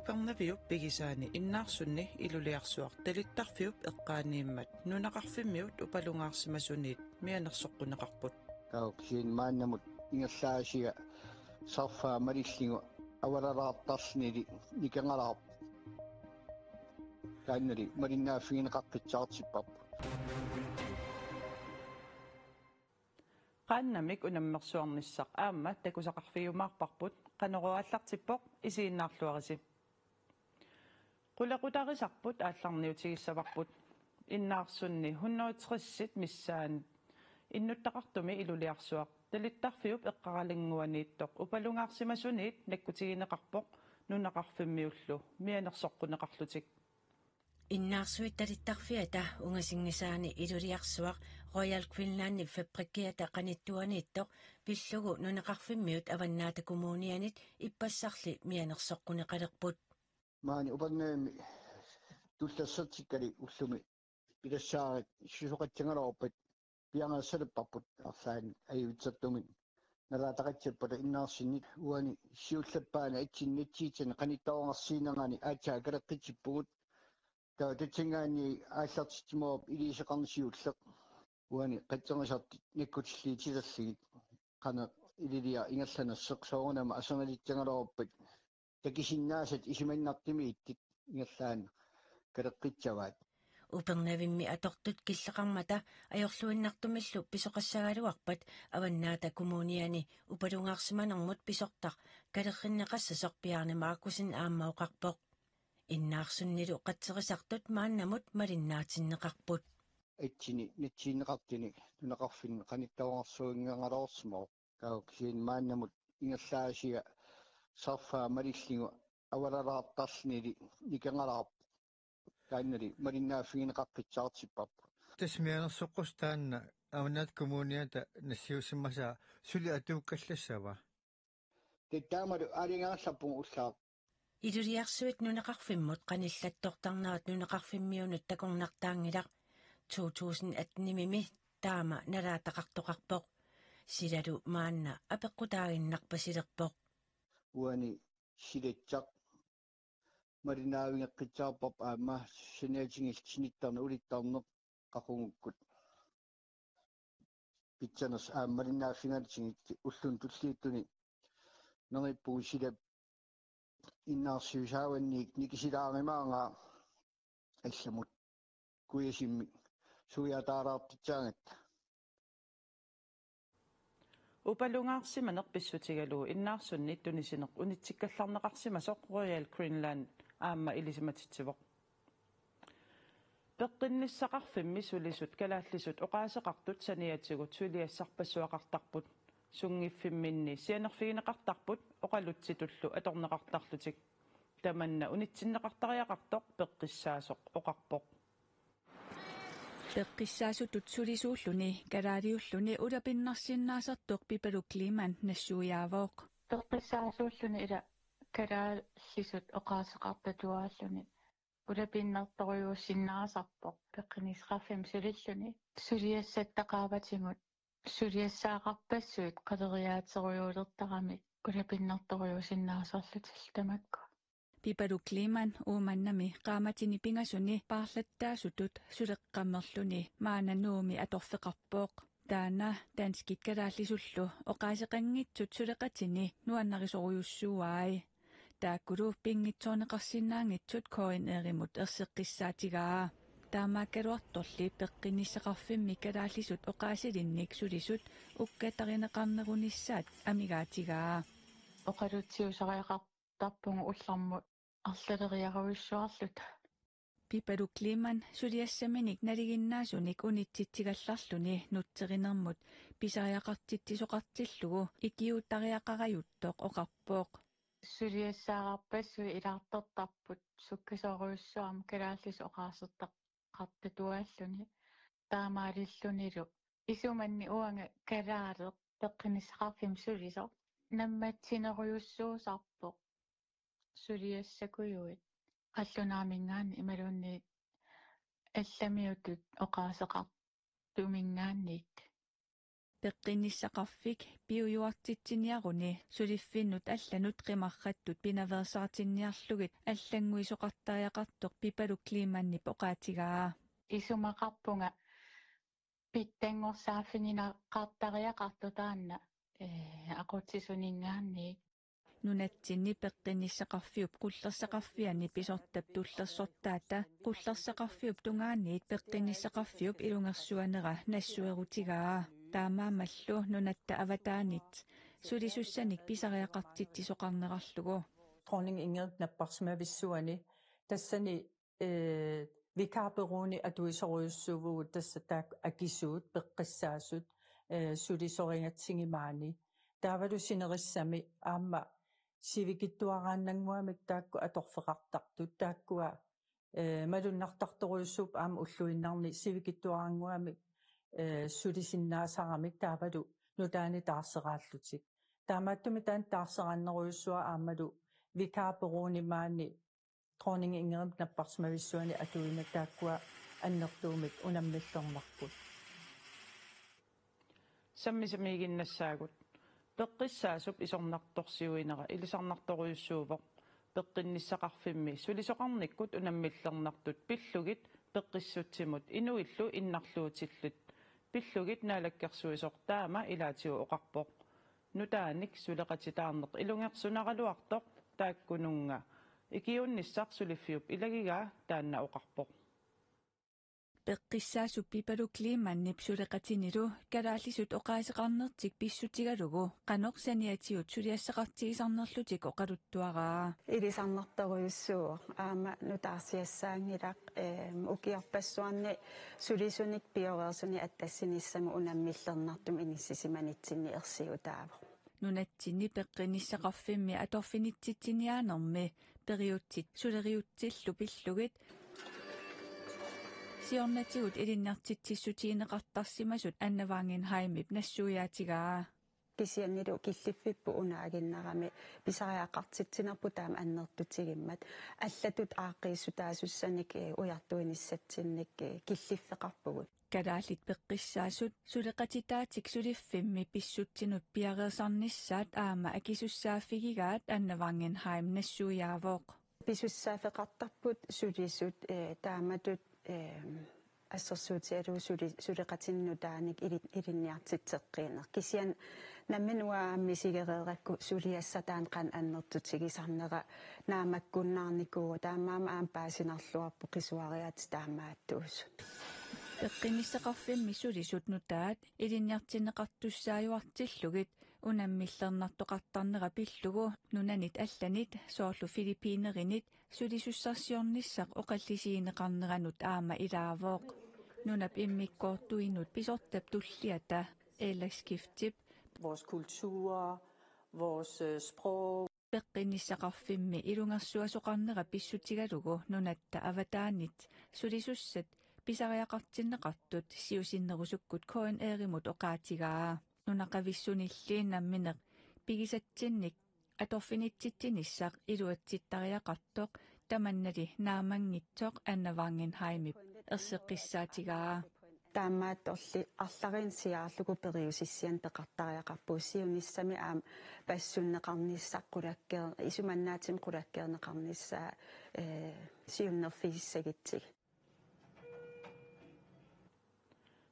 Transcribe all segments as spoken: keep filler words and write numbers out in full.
Upernavik pigisaani Innaarsunni Iluliarsuaq talittarfiup eqqaaniimmat nunaqarfimmiut upalungaarsimasuniit mianersoqquneqarput. Taava kisianni maannamut ingerlaasiga sarfaa malillugu avalalaartarlunili nikanngalaarpoq. Taannali malinnaaffigineqaqqissaartipparput. Qaannamik unammersuarnissaq aamma takusaqarfigiumaarparput, Qanorooq aallartippoq, isiginnaarluarisi. Qulequtarisarput aallarniutigissavarput. Innaarsunni hundrede tres missaani innuttaqartumi Iluliarsuaq talittarfiup eqqaralunnguaniittoq upalungaarsimasuniit nakkutigineqarpoq nunaqarfimmiullu mianersoqquneqarlutik. Innaarsuit talittarfiata ungasinngisaani Iluliarsuaq Royal Greenlandip fabrikkiata qanittuaniittoq pillugu nunaqarfimmiut Avannaata Kommunianit ippassarli mianersoqquneqalerput. Maani Upernavimmi tullersertikkali ullumi pilassaarit susoqassagaluarpat piareersalerparput arlaannik ajutsertumik nalaataqassappata Innaarsunnit. Uani siullerpaani atsinni nassiussani qanittariaqarsiinerani aatsaat kaleqqissippugut. Taava tassanngaanniit aallartitsimavoq iliuuseqarneq siulleq. Uani qatserisartut nakkutilliutilerlugit qanoq ililiaq ingerlanersoq soorunami aserlissagaluarpat takusinnaasat isumannaartumik ittut ingerlaannaq kaleqqissavaat. Upernavimmi atortut killeqarmata ajorluinnartumillu pisoqassagaluarpat Avannaata Kommuniani upalungaarsimanermut pisortaq kalerrinneqassasoq Bjarne Markussen aamma oqarpoq. Innaarsunnilu qatserisartut maannamut malinnaatinneqarput. Atsini nassiunneqartuni nunaqarfinni qanittariaqarsuinngikkaluarsimavoq. Taava kisianni maannamut ingerlaasiga sarfaa malillugu avalalaartarlunili nikanngalaarpoq. Taannali malinnaaffigineqaqqissaartipparput. Tassa mianersoqqussaaq taanna Avannaata Kommuniata nassiussimasaa suli atuukkallassava? Taamalu aalajangerallarpunga ullaaq. Iluliarsuit nunaqarfimmut qanillattortarnerat nunaqarfimmiunut takornartaanngilaq. To tusind atten-imi taama nalaataqartoqarpoq. Silalu maanna apeqqutaaginnarpasilerpoq. Uani silassaq malinnaavigeqqissaarparput aamma saniatigillugu sinittarneq ulittarneq qaqugukkut. Pitsanersoq aamma malinnaaffigalutigit ulluni tulliuttuni neriuppugut silap innaarsuisaavanniit nikisilaarumaarnanga allamut kujasimmi suiaataalaartussaagatta. Upalungaarsimaneq pissutigalugu Innaarsunni tunisineq unitsikkallarneqarsimasoq Royal Greenland aamma ilisimatitsivoq. Peqqinnissaqarfimmi sulisut kalaallisut oqaaseqartut saniatigut suliassarpassuaqartarput. Sunngiffimminni sianerfigineqartarput oqalutsitullu atorneqartarlutik. Tamanna unitsinneqartariaqartoq Peqqissaasoq oqarpoq. Peqqissaasutut sulisuulluni kalaaliulluni ulapinnarsinnaasartoq Pipaluk Kleemann nassuiaavoq. Peqqissaasuulluni ila kalaallisut oqaaseqartatuaalluni ulapinnartorujussuusinnaasarpoq peqqinnissaqarfimmi sulilluni. Suliassatta qaavatigut suliassaqarpassuit qaleriaaterujuulertaramik ulapinnartorujussuusinnaasarlutillu tamakku. Pipaluk Kleemann Uummannami qaammatini pingasuni paarlattaasutut suleqqammerluni maanna Nuummi atorfeqarpoq. Taanna danskit kalaallisullu oqaaseqanngitsut suleqatini nuannarisorujussuuai. Taakkulu pinngitsoorneqarsinnaanngitsut K N R-imut erseqqissaatigaa. Taamaakkaluartorli peqqinnissaqarfimmi kalaallisut oqaasilinnik sulisut ukkatarineqarnerunissaat amigaatigaa. Oqalutsiusariaqartarpugut ullarmut arlaleriarujussuarluta. Pipaluk Kleemann suliassaminik nalinginnaasunik unitsitsigallarluni nutserinermut pisariaqartitsisoqartillugu ikiuuttariaqarajuttoq oqarpoq. Suliassaqarpassuit ilaartortarput sukkasoorujussuarmik kalaallisut oqaasertaqartatuaalluni. Taamaalillunilu isumanni uanga kalaaleq peqqinnissaqarfimmi sulisoq nammatsinerujussuusarpoq suliassakujuit qallunaaminngaanniit imaluunniit allamiutut oqaaseqartuminngaanniit. Peqqinnissaqarfik piujuartitsiniaruni suliffinnut allanut qimarrattut pinaveersaartinniarlugit allannguisoqartariaqartoq Pipaluk Kleemann-ip oqaatigaa. Isumaqarpunga pitsanngorsaaffigineqartariaqartoq taanna, ee, aqutsisuninngaanniit. Nunatsinni peqqinnissaqarfiup qullersaqarfiani pisortap tullersortaata qullersaqarfiup tungaaniit peqqinnissaqarfiup ilungersuanera nassuerutigaa. Taamaammallu nunatta avataanit sulisussanik pisariaqartitsisoqarnerarlugu. Dronning Ingrid napparsimavissuani tassani, ee, vikarbureauni atuisorujussuuvugut, tassa taakku akisuut, peqqissaasut, ee, sulisorigatsigu maani. Taavalu sinerissami aamma sivikitsuaraannannguamik taakku atorfeqartartut, taakkua, ee, malunnartartorujussuupput aamma ulluinnarni sivikitsuaraannguamik, ee, sulisinnaasaaramik taavalu nutaanik taarseraallutik. Taamaattumik taanna taarsereernerujussuaq aammalu vikarbureauni maani Dronning Ingrid napparsimavissuani atuineq taakkua annertuumik unammillernarput. Sammisamiiginnassaagut. Peqqissaasup isornartorsiuinera ilisarnartorujussuuvoq. Peqqinnissaqarfimmi sulisoqarnikkut unammillernartut pillugit peqqissutsimut inuillu innarluutillit pillugit naalakkersuisoq taama ilaatigut oqarpoq. Nutaanik suleqatitaarneq ilungersunaraluartoq taakkununnga ikiuunnissaq suliffiup ilagigaa taanna oqarpoq. Peqqissaasup Pipaluk Kleemann-ip suleqatinilu kalaallisut oqaaseqarnertik pissutigalugu qanoq saniatigut suliassaqartigisarnerlutik oqaluttuaraa. Ilisarnartorujussuuvoq aamma nutaarsiassaanngilaq, eem, ukiorpassuarni sulisunik pioreersunik attassinissamut unammillernartumik inissisimanitsinni ersiutaavoq. Nunatsinni peqqinnissaqarfimmi atorfinitsitsiniaanermi periutsit suleriutsillu pillugit siornatigut ilinniartitsissutigineqartarsimasut Anna Wangenheimip nassuiaatigaa. Kisiannili killiffipput unaaginnarami pisariaqartitsinerput taama annertutigimmat allatut aaqqiissutaasussanik, ee, ujartuinissatsinnik, ee, killiffeqarpugut. Kalaallit peqqissaasut suleqatitaatik suliffimmi pissutsinut piareersarnissaat aamma akisussaaffigigaat Anna Wangenheim nassuiaavoq. Pisussaaffeqartarput sulisut, ee, taamatut, ee, assersuutigalugu suli-, suleqatinnut nutaanik ili-, ilinniartitseqqiineq. Kisianni nammineq uanga aamma misigereerakku suliassaq taanna qanoq annertutigisarnera naammakkunnaarnikuuvoq, taamaammat aamma paasinarluarpoq qisuariaatsip taamaattuusoq. Peqqinnissaqarfimmi sulisut nutaat ilinniartinneqartussaajuartillugit unammillernartoqartarnera pillugu nunanit allanit soorlu Filippiinerinit sulisussarsiornissaq oqallisigineqarneranut aamma ilaavoq. Nunap immikkoortuinut pisortap tulliata Alex Kiftip. Vores kultur, vores, øh, sprog. Peqqinnissaqarfimmi ilungersuasoqarnera pissutigalugu nunatta avataanit sulisussat pisariaqartinneqartut siusinnerusukkut K N R-imut oqaatigaa. Nunaqavissunilli nammineq pigisatsinnik atorfinitsitsinissaq iluatsittariaqartoq tamannali naammanngitsoq Anna Wangenheimip erseqqissaatigaa. Taamaattorli arlalinnik siaarlugu periusissianik peqartariaqarpugut, siunissami aamma passunneqarnissaq qulakkeer-, isumannaatsunik qulakkeerneqarnissaa, ee, siunnerfigissagutsigit.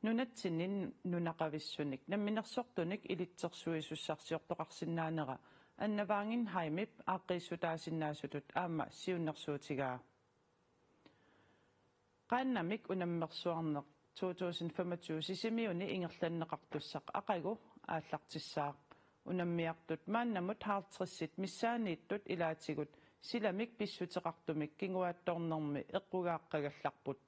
Nunatsinni nunaqavissunik namminersortunik ilitsersuisussarsiortoqarsinnaanera Anna Wangenheimip aaqqiissutaasinnaasutut aamma siunnersuutigaa. Qaannamik unammersuarneq to tusind femogtyve Sisimiuni ingerlanneqartussaq aqagu aallartissaaq. Unammiartut maannamut halvtredsit missaanniittut ilaatigut silamik pissuteqartumik kinguaattoornermi eqqugaaqqagallarput.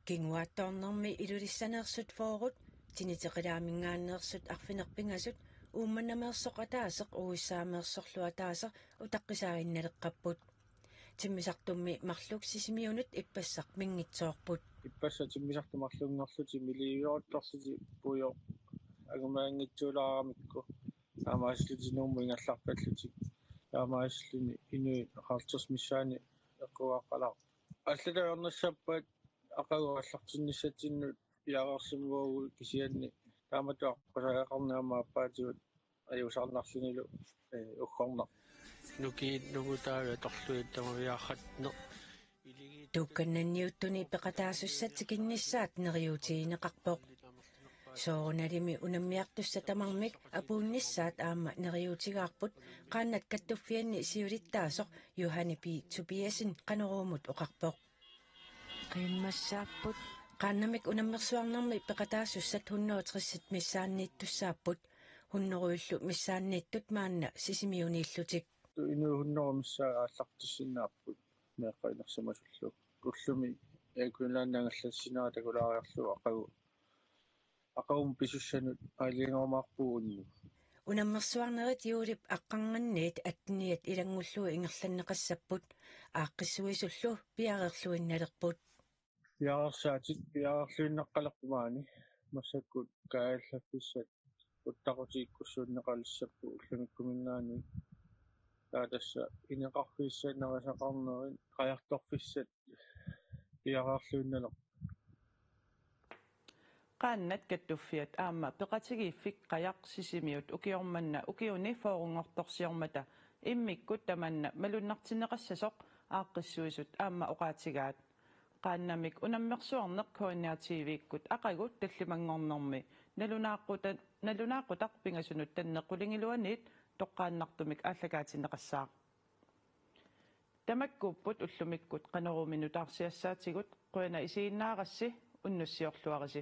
Kinguaattoornermi Ilulissaneersut fyrre, Tiniteqilaamingaanneersut arfineq-pingasut, Uummannameersoq ataaseq U S A-meersorlu ataaseq utaqqisaaginnaleqqapput. Timmisartummi marluk Sisimiunut ippassaq minngitsoorput. Ippassaq timmisartut marlunngorlutik millionittarlutik puigoq angumaanngitsuulaaramikku, taamaasilluni Nuummut ingerlarpallutik, taamaasilluni inuit halvtreds missaani eqqugaaqqalaarput. Allatut ajornissappat aqagu aallartinnissatsinnut piareersimavugut kisianni taamatut aqqusaaqqarneq aamma aappaatigut ajuusaarnarsunilu, eh, uggornaq. Nukiit nungutaavia torluit tamaviaarratneq. Tuukkannanniuttuni peqataasussat tikinnissaat neriuutigineqarpoq. Soorunalimi unammiartussat tamarmik apuunnissaat aamma neriuutigaarput Qaannat Kattuffianni siulittaasoq Johanne P. Tobiassen Qanoruumut oqarpoq. Qiimmassaapput. Qaannamik unammersuarnermi peqataasussat hundrede og tres missaanniittussaapput. Hundredejullu missaanniittut maanna Sisimiuniillutik. Inuit hundrede missaat aallartissinnaapput meeqqat inersimasullu. Ullumi Air Greenland angallassinera takulaariarlugu aqagu, aqagumut pisussanut aalajangerumaarpugut unnuk. Unammersuarnerit juulip aqqarnganniit atteniat ilanngullugu ingerlanneqassapput, aaqqissuisullu piareerluinnalerput. Piareersaatit piareerluinnaqqalerput maani, massakkut kaajallaffissat uttaqutigiikkussuunneqalissapput ullumikkumiingaanniit. Taava tassa ineqarfissat, nerisaqarnerit, qajartorfissat piareerluinnalerput. Qaannat Kattuffiat aamma peqatigiiffik qajaq Sisimiut ukioq manna ukiuni fyrrenngortorsiormata immikkut tamanna malunnartinneqassasoq aaqqissuisut aamma oqaatigaat. Qaannamik unammersuarneq K N R T-vikkut aqagu tallimanngornermi nalunaaqquta-, nalunaaqutaq pingasunut tanneq qulingiluaniit toqqaannartumik aallakaatinneqassaaq. Tamakkuupput ullumikkut Qanoruumi nutaarsiassaatigut, qujanaq isiginnaarassi, unnussiorluarisi.